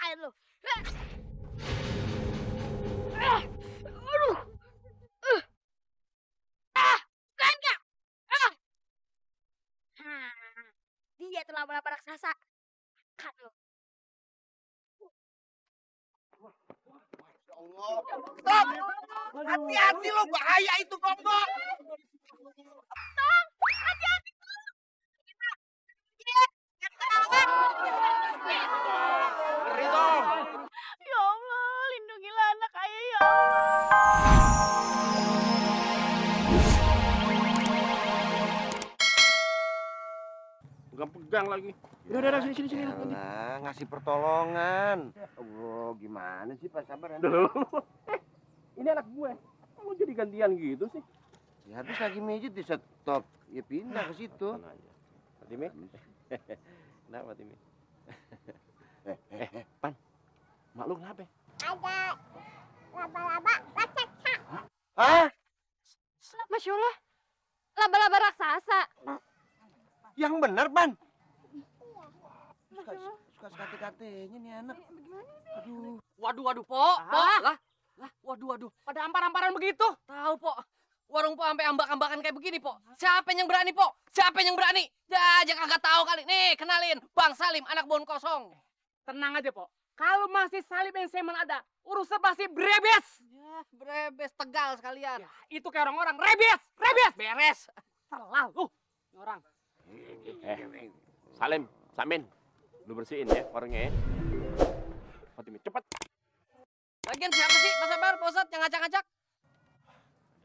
rasain lu. Aduh. Keren nggak? Dia tuh laba-laba raksasa. Kan lu. Stop! Hati-hati lo, bahaya itu gonggong. Tong, hati-hati Tong. Ngeri dong. Ya Allah, lindungilah anak ayah ya Allah. Pegang lagi. Udah, sini. Alah, ngasih pertolongan. Allah, gimana sih Pak, sabar ya. Ini anak gue. Kamu jadi gantian gitu sih? Ya habis lagi mijit di stop. Ya pindah ke situ. Mana aja. Fatimi? Kenapa, Fatimi? Pan. Mak lu kenapa? Ada laba-laba raksasa. Hah? Masya Allah, laba-laba raksasa. Yang benar, Pan. Suka sekate-katenya nih anak. Aduh. Waduh, Po. Lah, waduh. Pada ampar-amparan begitu. Tahu, Po. Warung Po sampai ambak-ambakan kayak begini, Po. Siapa yang berani, Po? Siapa yang berani? Ya, aja kagak tahu kali. Nih, kenalin. Bang Salim, anak bon kosong. Tenang aja, Po. Kalau masih Salim yang semen ada, urusan pasti brebes. Ya, brebes, Tegal sekalian. Ya, itu kayak orang-orang. Rebes. Beres. Selalu. Orang. Salim, Samin. Lu bersihin ya warungnya ya. Fatimi, cepat. Lagian siapa sih, Pak Sabar, Pak Ustadz, yang ngacak-ngacak?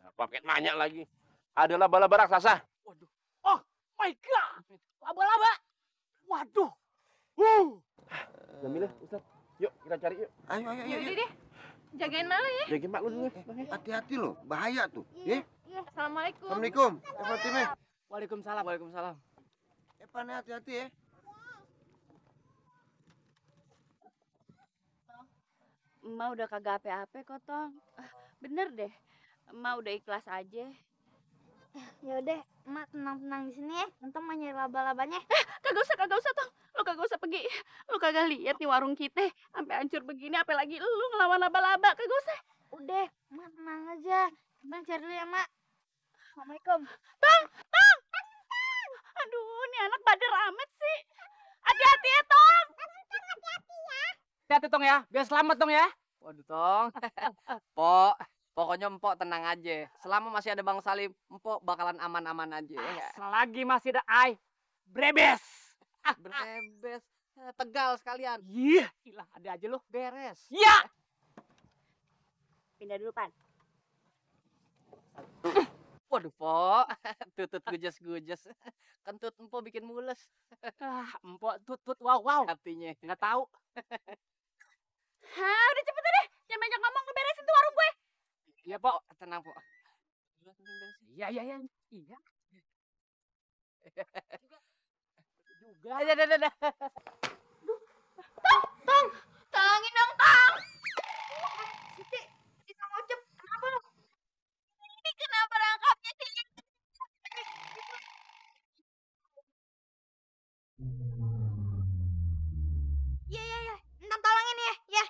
Ya, paket nanya lagi. Ada laba-laba raksasa. Waduh. Oh my God. Laba-laba. Waduh. Jamila, Ustaz. Yuk, kita cari yuk. Ayo. Yaudah deh, jagain malah ya. Jagain mak lu dulu. Hati-hati loh, bahaya tuh. Ya. Assalamualaikum. Assalamualaikum. Fatime. Waalaikumsalam. Pan, hati-hati ya. Emak udah kagak ape-ape kok, Tong. Bener deh, emak udah ikhlas aja. Ya udah, emak tenang-tenang di sini ya. Untung mau nyari laba-labanya. Kagak usah, Tong. Lu kagak usah pergi. Lu kagak lihat nih warung kita sampai hancur begini, apalagi lu ngelawan laba-laba. Kagak usah. Udah, emak tenang aja. Bang cari dulu ya, Mak. Assalamualaikum. Tong. Aduh, ini anak badar amat sih. Hati-hati ya, Tong. Hati-hati, Tong ya. Biar selamat, Tong ya. Waduh, Tong. Po, pokoknya Empok tenang aja. Selama masih ada Bang Salim, Empok bakalan aman-aman aja. Ya. Selagi masih ada ai, brebes. Brebes. Tegal sekalian. Iya, gila. Ada aja lu. Beres. Iya. Pindah dulu, Pan. Waduh, Po. Tutut gujes-gujes. Kentut Empok bikin mules. Empok tut wow. Artinya. Nggak tahu. Hah, udah cepet deh. Jangan banyak ngomong, ngeberesin tuh warung gue. Iya, Po. Tenang, Po. Iya. Iya. Juga. Dah. Tong, tolongin dong, Tong. Siti, kita ngocep. Kenapa lu? Ini kenapa rangkapnya sih? Iya. Entar tolongin ya. Ya.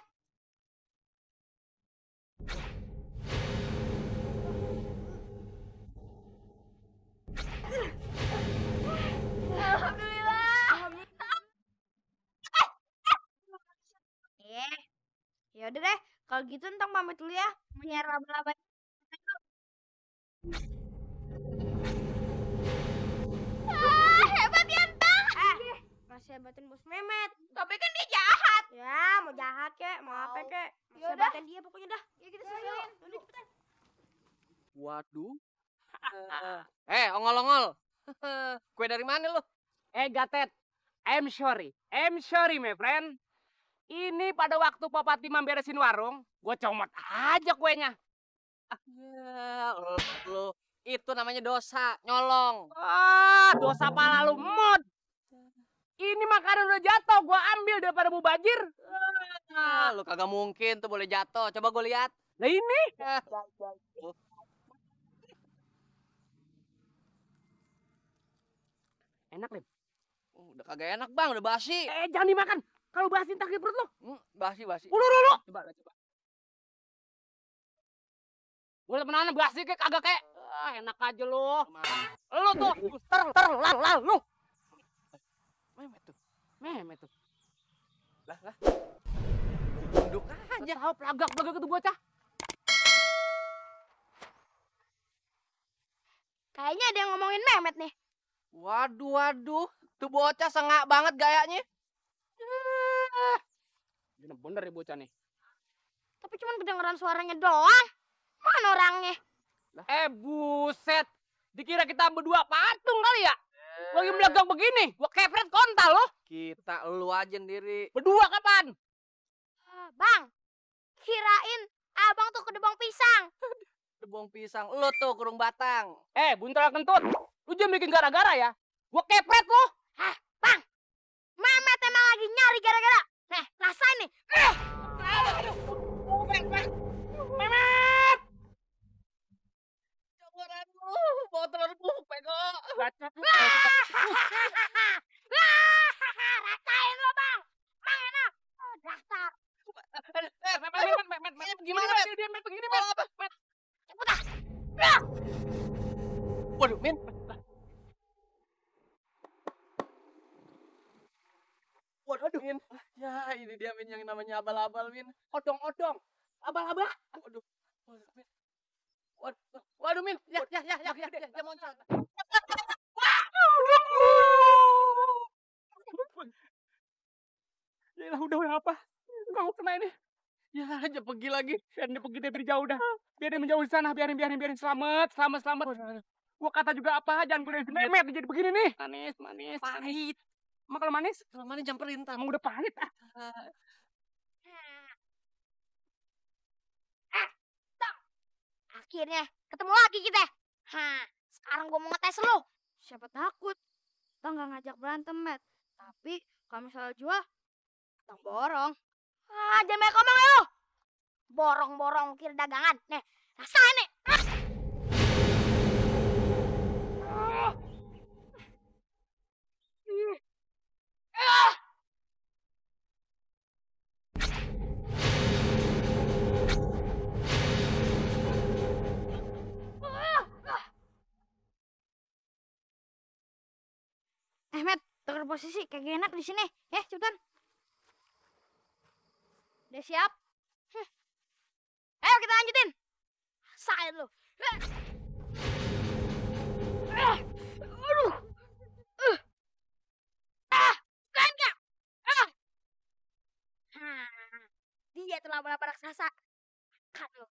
Alhamdulillah. Ya udah deh. Kalau gitu entar pamit dulu ya. Mau nyari laba-laba. Hebat ya, Tong. Masih hebatin Bos Memet. Tapi kan dia jahat. Ya, mau jahat kek, mau apa kek. Masih Yaudah. hebatin dia pokoknya dah. Ya kita susulin. Udah cepetan. Waduh. Ongol-ongol. Kue dari mana lu? Gatet. I'm sorry, my friend. Ini pada waktu Papa Timam beresin warung, gue comot aja kuenya. Ya, lu. Itu namanya dosa, nyolong. Dosa pala lu, mod. Ini makanan udah jatuh, gue ambil daripada mubazir. Lu kagak mungkin tuh boleh jatuh. Coba gue lihat. Nah ini. Enak, Lim. Udah kagak enak, Bang. Udah basi. Jangan dimakan. Kalau basin tak di perut lu. Basi. Lu. Coba. Gue temenan basi kayak kagak kayak. Enak aja lu. Lu tuh terlalu lu. Memet tuh. Lah. Tunduk aja. Tahu pelagak itu bocah. Kayaknya ada yang ngomongin Mehmet nih. Waduh. Tuh bocah sengak banget gayanya. Bener-bener ya bocah nih. Tapi cuman kedengeran suaranya doang. Mana orangnya? Buset. Dikira kita berdua patung kali ya? Lagi melegang begini, gua kepret kontal loh. Kita lu aja sendiri. Berdua kapan? Bang, kirain abang tuh kedebong pisang. Debong pisang, lu tuh kurung batang. Buntel kentut. Lu jangan bikin gara-gara ya. Gua kepret loh. Bang, Mehmet emang lagi nyari gara-gara. Nih, rasain nih. Memet. Botol rebuk, pego. Bacot. Rasain lo, Bang. Bang enak. Dasar. Met, gimana, Met? Dia Met begini, Met. Cepet ah. Waduh, Min. Waduh, Min. Ya, ini dia, Min, yang namanya abal-abal, Min. Odong. Abal-abal. Waduh, Min. Waduh, Min. Ya, moncat. Ya udah apa? Kamu kena ini. Ya, aja pergi lagi. Biarin dia pergi dari jauh dah. Biarin menjauh di sana. Biarin. Selamat. Gua kata juga apa? Jangan gue Memet jadi begini nih. Manis. Pahit. Emang kalau manis? Kalau mana nyamperin, Emang udah pahit ah. Akhirnya ketemu lagi kita. Sekarang gua mau ngetes lu. Siapa takut? Tong nggak ngajak berantem, Met. Tapi kalau misalnya jual, Tong borong. Jangan banyak ngomong ya lu. Borong-borong kira dagangan. Nih, rasain nih. Met, tukar posisi kayak gak enak di sini. Ya, cepetan. Udah siap? Ayo kita lanjutin. Rasain lu. Aduh. Keren gak? Dia tuh laba-laba raksasa. Kan lu.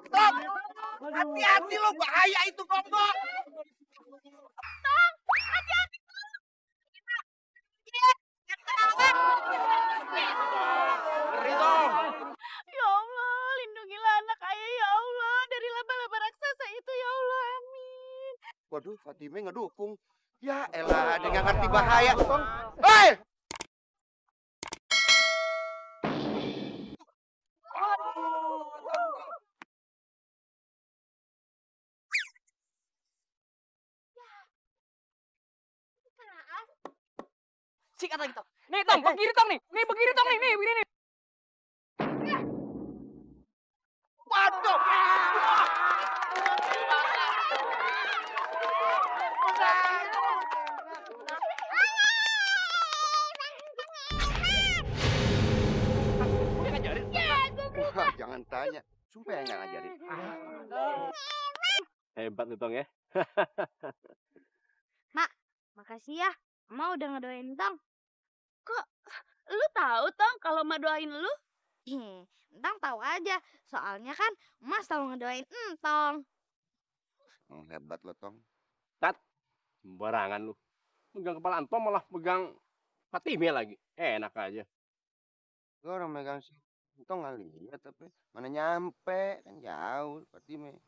Stop! Hati-hati lo, bahaya itu gombong. Hati-hati tuh. Ya Allah, lindungilah anak ayah ya Allah dari laba-laba raksasa itu ya Allah, amin. Waduh, Fatime ngedukung. Ya elah, dia nggak ngerti bahaya, Tong. Hei! Sikat lagi, Tong. Nih Tong, begini Tong nih. Nih begini Tong nih, begini nih. Waduh! Wah, jangan tanya. Sumpah yang nggak ngajarin. Hebat nih, Tong ya. Makasih ya, Emak udah ngedoain Tong. Kok lu tahu Tong kalau Emak doain lu? Entang tahu aja, soalnya kan Emak selalu ngedoain Entong. Hebat lo, Tong. Sembarangan lu. Megang kepala Anton malah megang Fatime lagi. Enak aja. Gue orang megang sih. Tong nggak lihat tapi mana nyampe kan jauh Fatime.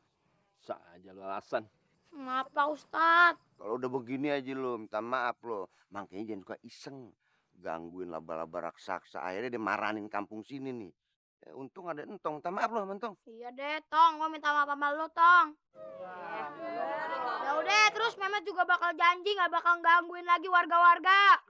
Saja lu alasan. Maaf Pak Ustadz. Kalau udah begini aja lo, minta maaf lo. Makanya jangan suka iseng. Gangguin laba-laba raksasa. Akhirnya dia maranin kampung sini nih. Untung ada Entong. Minta maaf lo, Entong. Iya deh Tong, gua minta maaf sama lu Tong. Ya udah terus Mehmet Mas juga bakal janji nggak bakal gangguin lagi warga-warga.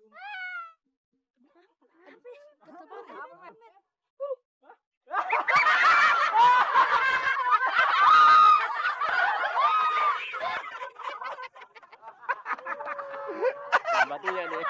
Batunya deh.